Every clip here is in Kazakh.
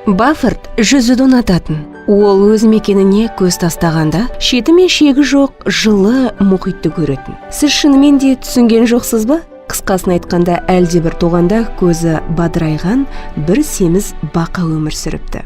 Баффорд жүзуді ұнататын. Ол өз мекеніне көз тастағанда, шеті мен шегі жоқ жылы мұхитты көретін. Сіз шынымен де түсінген жоқсыз ба? Қысқасын айтқанда, әлдебір тоғанда көзі бадырайған бір семіз бақа өмір сүріпті.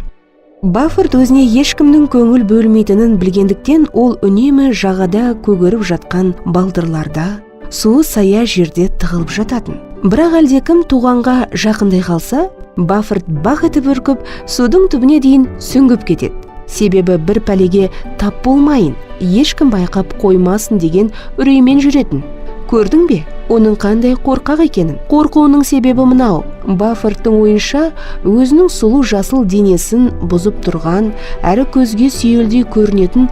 Баффорд өзіне ешкімнің көңіл бөлмейтінін білгендіктен, ол үнемі жағада көгеріп жатқан балдырларда, суы сая жерде тығылып жататын. Бірақ әлдекім тоғанға жақындай қалса, Баффорд бақ етіп үркіп, судың түбіне дейін сүңгіп кетеді. Себебі бір пәлеге тап болмайын, ешкім байқап қоймасын деген үреймен жүретін. Көрдің бе, оның қандай қорқақ екенін? Қорқуының себебі мынау: Баффордтың ойынша, өзінің сұлу жасыл денесін бұзып тұрған әрі көзге сүйелдей көрінетін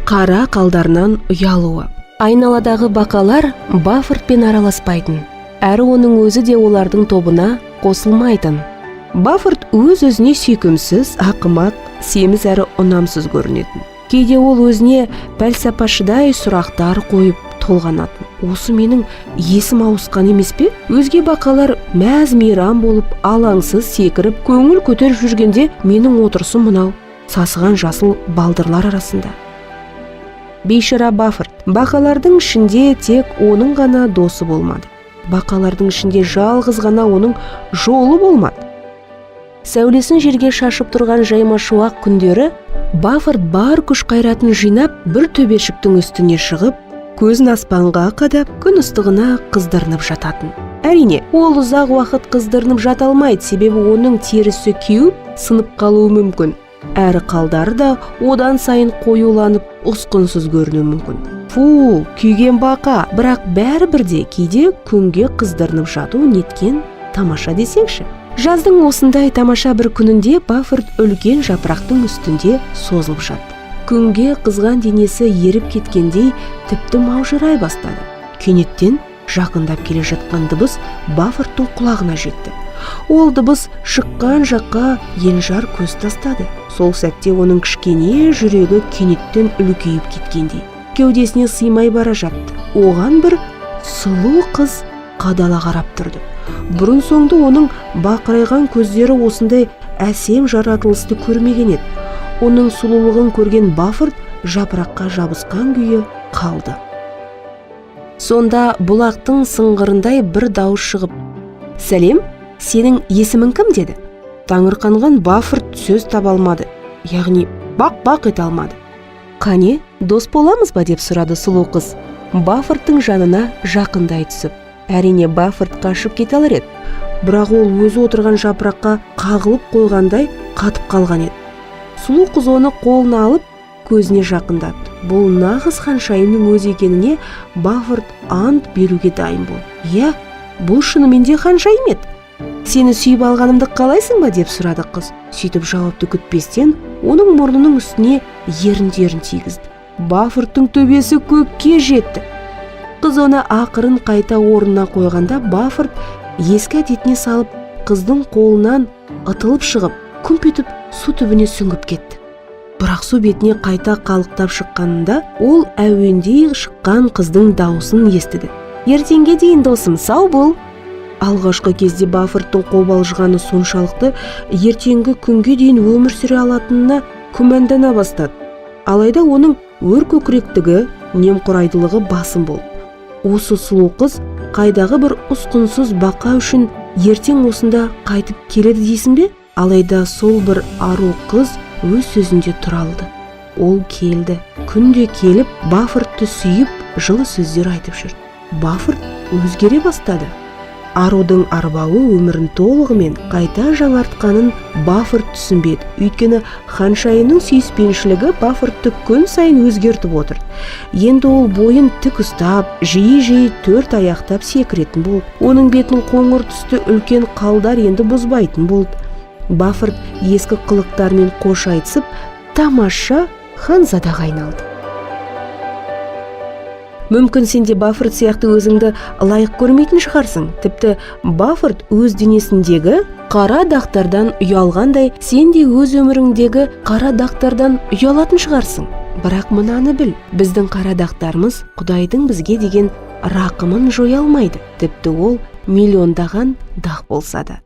қара қалдарынан ұялуы. Айналадағы бақалар Баффордпен араласпайтын, әрі оның өзі де олардың тобына қосылмайтын. Баффорд өз өзіне сүйкімсіз, ақымақ, семіз әрі ұнамсыз көрінетін. Кейде ол өзіне пәлсапашыдай сұрақтар қойып толғанатын: «Осы менің есім ауысқан емес пе? Өзге бақалар мәз мейрам болып, алаңсыз секіріп, көңіл көтеріп жүргенде, менің отырысым мынау сасыған жасыл балдырлар арасында». Бейшара Баффорд! Бақалардың ішінде тек оның ғана досы болмады. Бақалардың ішінде жалғыз ғана оның жолы болмады. Сәулесін жерге шашып тұрған жайма шуақ күндері Баффорд бар күш қайратын жинап, бір төбешіктің үстіне шығып, көзін аспанға қадап, күн ыстығына қыздырынып жататын. Әрине, ол ұзақ уақыт қыздырынып жата алмайды, себебі оның терісі кеуіп, сынып қалуы мүмкін, әрі қалдары да одан сайын қоюланып, ұсқынсыз көрінуі мүмкін. Фу, күйген бақа! Бірақ бәрібір де кейде күнге қыздырынып жату неткен тамаша десеңші! Жаздың осындай тамаша бір күнінде Баффорд үлкен жапырақтың үстінде созылып жатты. Күнге қызған денесі еріп кеткендей, тіпті маужырай бастады. Кенеттен жақындап келе жатқан дыбыс Баффордтың құлағына жетті. Ол дыбыс шыққан жаққа енжар көз тастады. Сол сәтте оның кішкене жүрегі кенеттен үлкейіп кеткендей, кеудесіне сыймай бара жатты. Оған бір сұлу қыз қадала қарап тұрды. Бұрын соңды оның бақырайған көздері осындай әсем жаратылысты көрмеген еді. Оның сұлулығын көрген Баффорд жапыраққа жабысқан күйі қалды. Сонда бұлақтың сыңғырындай бір дауыс шығып: «Сәлем, сенің есімің кім?» – деді. Таңырқанған Баффорд сөз таба алмады, яғни бақ бақ ете алмады. «Қане, дос боламыз ба?» – деп сұрады сұлу қыз, Баффордтың жанына жақындай түсіп. Әрине, Баффорд қашып кете алар еді, бірақ ол өзі отырған жапыраққа қағылып қойғандай қатып қалған еді. Сұлу қыз оны қолына алып, көзіне жақындатты. Бұл нағыз ханшайымның өзі екеніне Баффорд ант беруге дайын болды. Иә, бұл шынымен де ханшайым еді. «Сені сүйіп алғанымды қалайсың ба?» – деп сұрады қыз. Сөйтіп, жауапты күтпестен, оның мұрнының үстіне еріндерін тигізді. Баффордтың төбесі көкке жетті. Қыз оны ақырын қайта орнына қойғанда, Баффорд ескі әдетіне салып, қыздың қолынан ытылып шығып, күмп етіп су түбіне сүңгіп кетті. Бірақ су бетіне қайта қалықтап шыққанында, ол әуендей шыққан қыздың даусын естіді: «Ертеңге дейін, досым, сау бол!» Алғашқы кезде Баффордтың қобалжығаны соншалықты, ертеңгі күнге дейін өмір сүре алатынына күмәндана бастады. Алайда оның өр көкіректігі, немқұрайдылығы басым болды. Осы сұлу қыз қайдағы бір ұсқынсыз бақа үшін ертең осында қайтып келеді дейсің бе? Алайда сол бір ару қыз өз сөзінде тұра алды. Ол келді, күнде келіп, Баффордты сүйіп, жылы сөздер айтып жүрді. Баффорд өзгере бастады. Арудың арбауы өмірін толығымен қайта жаңартқанын Баффорд түсінбеді, өйткені ханшайымның сүйіспеншілігі Баффордты күн сайын өзгертіп отырды. Енді ол бойын тік ұстап, жиі-жиі төрт аяқтап секіретін болды. Оның бетін қоңыр түсті үлкен қалдар енді бұзбайтын болды. Баффорд ескі қылықтармен қош айтысып, тамаша ханзадаға айналды. Мүмкін, сен де Баффорд сияқты өзіңді лайық көрмейтін шығарсың. Тіпті Баффорд өз денесіндегі қара дақтардан ұялғандай, сен де өз өміріңдегі қара дақтардан ұялатын шығарсың. Бірақ мынаны біл: біздің қара дақтарымыз Құдайдың бізге деген рақымын жоя алмайды, тіпті ол миллиондаған дақ болса да.